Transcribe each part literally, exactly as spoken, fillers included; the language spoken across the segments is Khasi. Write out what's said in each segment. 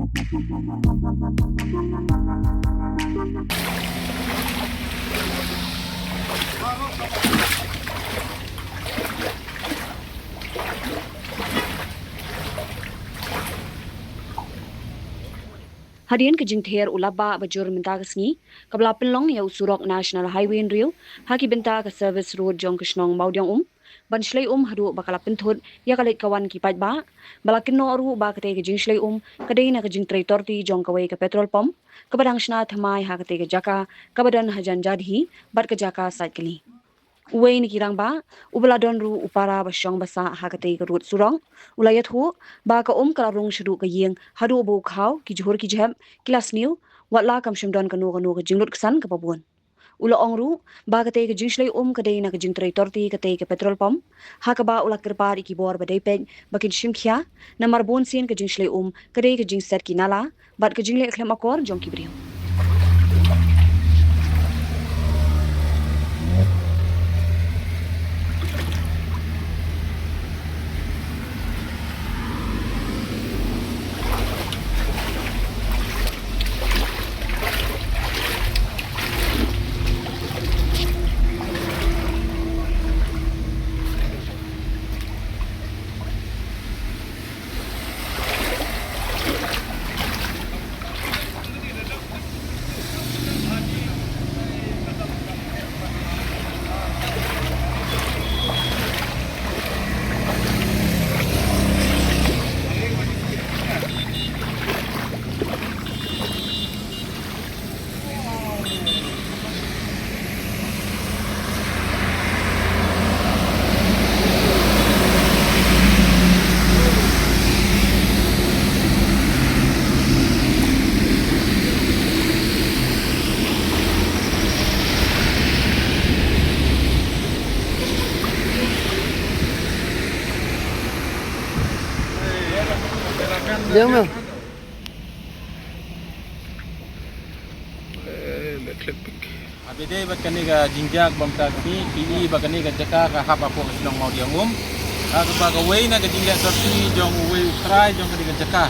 Hadien ka jingther u lapbah ba jur mynta ka sngi, kaba la pynlong ïa u surok National Highway hynriew, ha ki bynta ka service road jong ka shnong Mawdiangum, ban shlei um haduh ba ka la pynthut ïa ka leit ka wan ki paidbah, ba la kynnoh ruh ba katei ka jingshlei um ka dei na ka jingtrei torti jong kawei ka petrol pump, kaba dang shna thymmai ha katei ka jaka, kaba don hajan Jadhi, bad ka jaka Saitkhali. Uwei na ki rangbah, uba la don ruh u para ba shong ba sah ha katei ka rud surok, u la ïathuh ba ka um ka la rung shaduh ka ïing haduh ba u khaw, ki jhur ki jhep ki la sniew, wat la kam shym don kano kano ka jinglut ksan kaba bun. U la ong ruh ba katei ka jingshlei um ka dei na ka jingtrei torti katei ka petrol pump, ha kaba u la kyrpad ïa ki bor ba dei peit ba kin shim khia, namar bun sien ka jingshlei um ka dei ka jingset ki nala bad ka jingleh khlem akor jong ki briew. Jom, jom. Eh, le klepik. Haba ïadei bad kane ka jingjia ba mynta ka sngi, phi i ba kane ka jaka ka hap hapoh ka shnong Mawdiangum. Ha kaba kawei na ka jingleh torti jong uwei u trai jong kane ka jaka,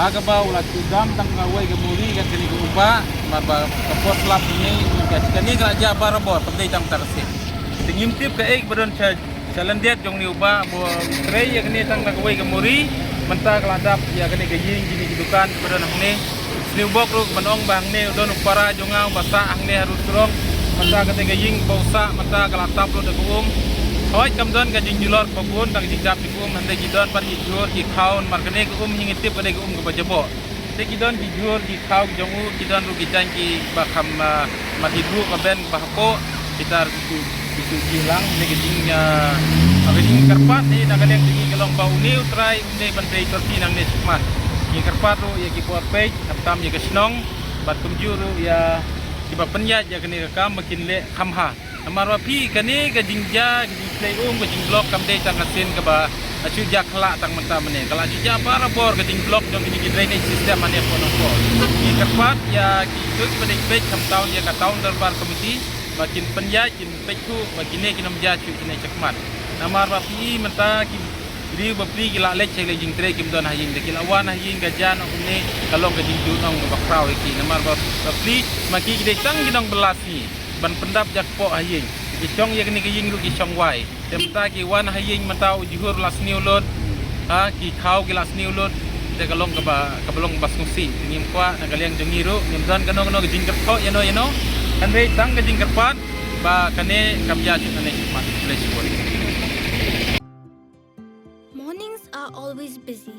ha kaba u la shu dam tang kawei ka muri kat kane ka u bah, namar ba ka por slap ne, ka kane ka la jia barabor, kam dei tang mynta ka sien. Te ngim tip kaei ba don sha Sha lyndet jong une u bah ba u trei ïa kane tang na kawei ka muri, mynta ka la dap ïa kane ka ïing, kine ki dukan kiba don hangne. Sniewbok ruh ban ong ba hangne u don u para jong nga uba sah hangne ha rud surok. Mynta kane ka ïing ba u sah mynta ka la tap lut da ka um. Hooid, kam don ka jingjulor kaba bun, tang ka jingdap jong ka um, hynrei ki don pat ki jhur ki khaw, namar kane ka um ngi tip ka dei ka um kaba jaboh. Te ki don ki jhur ki khaw ki jong u, ki don ruh ki jaiñ kiba kham, ah, mat hi ruh ka ben ba hapoh, kita ruh ki shu, ki shu jia lang, ne ka jing, ah, ka jingkyrpad ne na ka liang jong ngi ka long ba une u trai um dei ban trei torti nangne shakhmat. Ngi kyrpad ruh ïa ki bor peit, khamtam ïa ka shnong, bad kumjuh ruh ïa kiba pynïaid ïa kane ka kam ba kin leh kham bha. Namar ba phi, kane ka jingjia, ka jingshlei um, ka jingblok kam dei tang ka sien kaba la shu jia khlah tang mynta mynne. Ka la shu jia barabor ka jingblok jong kine ki drainage system hangne hapoh Nongpoh. Ngi kyrpad ïa kito kiba dei peit, khamtam ïa ka Town Dorbar Committee ba kin pynïaid, kin peit shuh ba kine kin ym jia shuh kine shakhmat. Namar ba phi mynta ki briew bapli ki la leit sha ki jingtrei, kim don ha ïing, da ki la wan ha ïing ka jia noh kumne, ka long ka jingduhnong kaba khraw ïa ki. Namar ba bapli ma ki ki dei tang ki nongbylla sngi ban pyndap jakpoh ha ïing. Ki shong ïa kane ka ïing ruh ki shong wai. Te mynta ki wan ha ïing mynta u jhur la sniew lut. Ha, ki khaw ki la sniew lut. Te ka long kaba, kaba long kaba sngewsih. Ngim kwah na ka liang jong ngi ruh, ngim don kano kano ka jingkyrkhu ïano ïano. Hynrei tang ka jingkyrpad ba kane kam jia shuh nangne shakhmat. Khublei shibun. Mornings are always busy.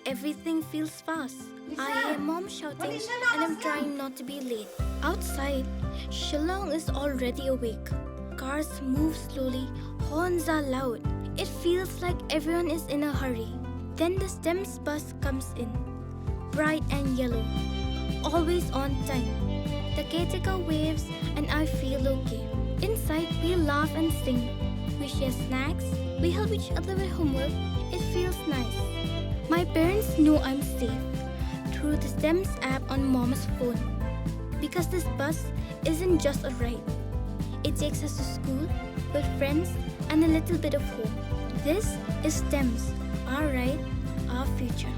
Everything feels fast. I hear mom shouting and I'm trying not to be late. Outside, Shillong is already awake. Cars move slowly, horns are loud. It feels like everyone is in a hurry. Then the STEMS bus comes in. Bright and yellow, always on time. The caretaker waves and I feel okay. Inside, we laugh and sing. We share snacks. We help each other with homework. It feels nice. My parents know I'm safe through the STEMS app on Mom's phone. Because this bus isn't just a ride. It takes us to school, with friends, and a little bit of hope. This is STEMS, our ride, our future.